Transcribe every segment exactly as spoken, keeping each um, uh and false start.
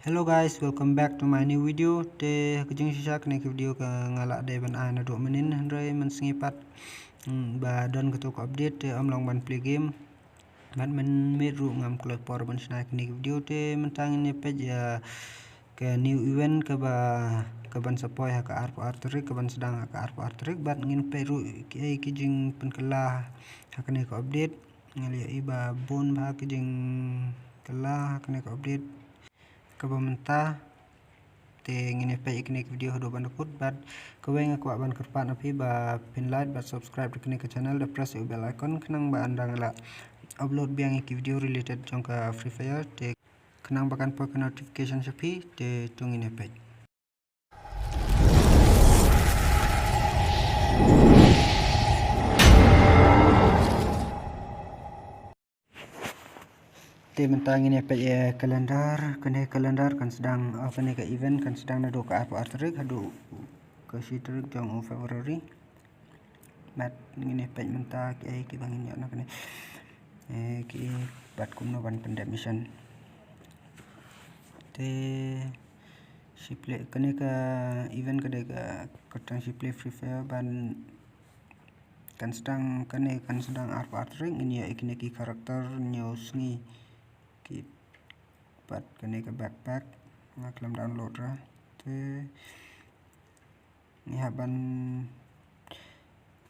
Hello guys, welcome back to my new video. Te ha ka jingshisha kane ka video ka nga la dei ban ai naduh mynnin, hynrei mynsngi pat, hmm, ba don kato ka update te ym long ban play game. Bad mynmiet ruh ngam kloi por ban shna kane ka video, te mynta ngin ïa peit ïa ka new event kaba, kaban sa poi ha ka arphew ar tarik, kaban sdang ha ka arphew ar tarik, bad ngin peit ruh kiei ki jingpynkylla ha kane ka update. Nga la ïohi ba bun bha ki jingkylla ha kane ka update kaba mynta. Te ngin ïa peit ïa kane ka video haduh ban da kut, bad kawei nga kwah ban kyrpad na phi ba phin like bad subscribe ïa kane ka channel, da press ïa u bell icon, khnang ba ynda nga la upload biang ïa ki video related jong ka Free Fire, te khnang ba kan poi ka notification sha phi. Te to ngin ïa peit. Te mynta ngin ïa peit ïa ka calendar, kane ka calendar kan sdang, oh, kane ka event kan sdang naduh ka arphew ar tarik haduh ka shi tarik jong u February. Bad ngin ïa peit mynta kiei kiba ngin ïoh na kane. Eh, ki bad kumno ban pyndep mission. Te shi play, kane ka event ka dei ka kyrteng shi play Free Fire, ban kan sdang, kane kan sdang arphew ar tarik. Ngin ïoh ïa kine ki character hynñiew sngi. Ki pat kane ka backpack nga khlem download ra. Te ngi hap ban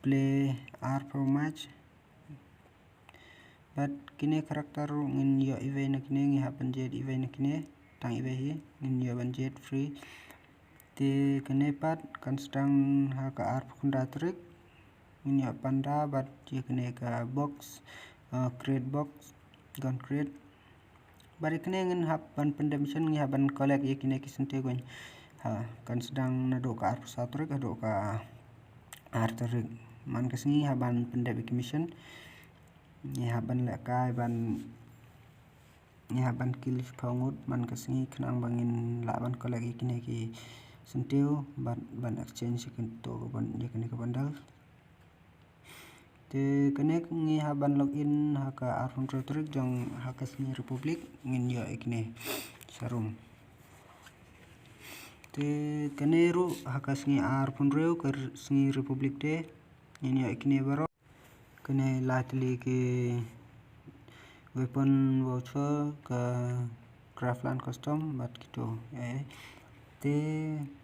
play arphew match. Bad kine character ruh ngin ïoh iwei na kine, ngi hap ban jied iwei na kine, tang iwei hi ngin ïoh ban jied free. Te kane pat kan sdang ha ka arphew khyndai tarik. Ngin ïoh panda bad ïa kane ka box, uh, crate box, gun crate. Bad ïa kine ngin hap ban pyndep mission, ngi hap ban collect ïa kine ki syntiew gun. Ha, kan sdang naduh ka arphew saw tarik haduh ka ar tarik. Man ka sngi hap ban pyndep ïa ki mission. Ngi hap ban lehkai ban, ngi hap ban kill shiphew ngut man ka sngi, khnang ba ngin lah ban collect ïa kine ki syntiew bad ban exchange ïa kito ka bun-, ïa kine ka bundle. Te kane ngi hap ban log in ha ka arphew hynriew tarik jong ha ka sngi Republic, ngin ïoh ïa kine sharum. Te kane ruh ha ka sngi arphew hynriew ka r-, sngi Republic Day, ngin ïoh ïa kine baroh. Kane lai tylli ki weapon voucher, ka Craftland Custom bad kito, eh. Te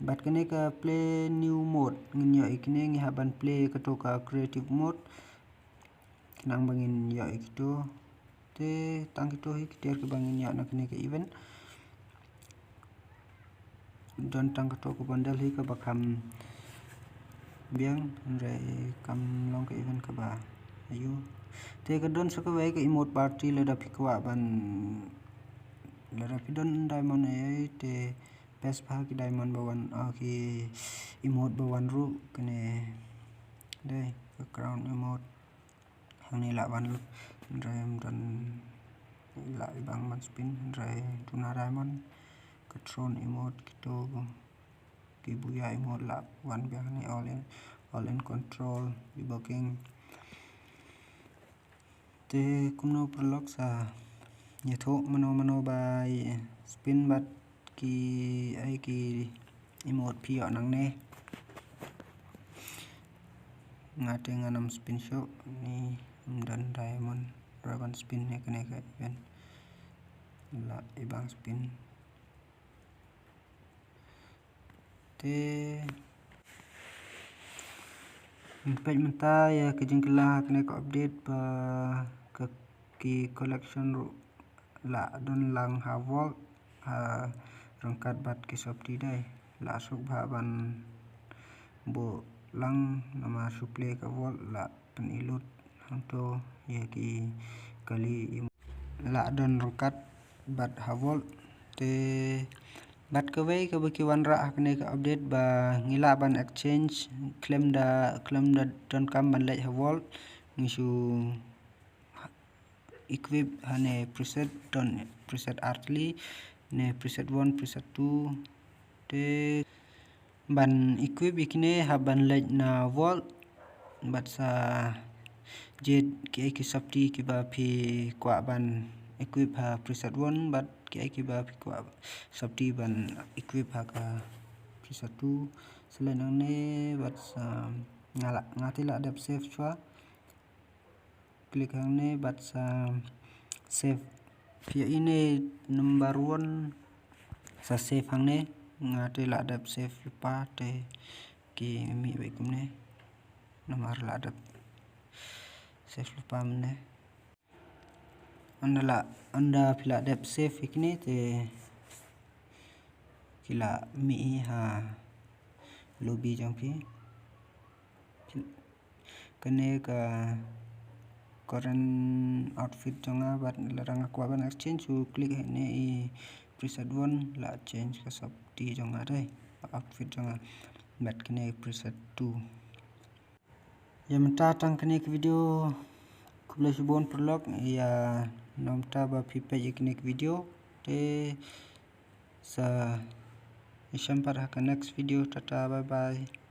bad kane ka play new mode, ngin ïoh ïa kine, ngi hap ban play kato ka creative mode, khnang ba ngin ïoh ïa kito. Te tang kito hi ki tiar kiba ngin ïoh na kane ka event. Don tang kato ka bundle hi kaba kham biang, hynrei kam long ka event kaba aiu. Te ka don sa kawei ka emote party, lada phi kwah ban, lada phi don diamond ei ei te best bha ki diamond ba wan, ah, ki emote ba wan ruh. Kane dei ka crown emote. Hangne lah wan lut, hynrei ym don, lah ibang ban spin, hynrei duna diamond, ka throne emote, kito ki buya emote lah wan biang hangne, all in, all in control, iba king. Te kumno paralok, sa ïathuh mano mano ba spin bad ki, ai, ki emote phi ïoh nangne. Nga te ngan ym spin shuh, ni ym don diamond, ruh ban spin ne kane ka event. Lah ibang spin. Te peit mynta ïa ka jingkylla ha kane ka update ba ka, ki collection ruh lah don lang ha vault, ha ryngkat bad ki sopti dei. Lah suk bha ban buh lang namar shu play ka vault, lah pyni lut hangto ïa ki kali emote lah don ryngkat bad ha vault. Te bad kawei kaba ki wanrah ha kane ka update ba ngi lah ban exchange khlem da, khlem da donkam ban leit ha vault, ngi shu equip hangne preset, don preset ar tylli, ne preset one, preset two. Te ban equip ïa kine hap ban leit na vault bad sa jied kiei ki sopti kiba phi kwah ban equip ha preset one, bad ki, eh, kiba phi kwah sopti ban equip ha ka preset two. Select hangne bad sa nga la, nga te la dep save shuwa. Click hangne bad sa save. Phi ïohi ne number one sa save hangne. Nga te la dep save lypa te ki mih beit kumne. Namar la dep save lypa mynne. Ynda la, ynda phi la dep save ïa kine te ki la mih hi ha lobby jong phi. Kane ka current outfit jong nga, bad lada nga kwah ban exchange, u click hangne i preset one, la change ka sopti jong nga te, outfit jong nga. Bad kane preset two. Ïa mynta tang kane ka video. Khublei shibun paralok, ïa nongta ba phi peit ïa kane ka video. Te sa ïashem pat ha ka next video. Tata, bye bye.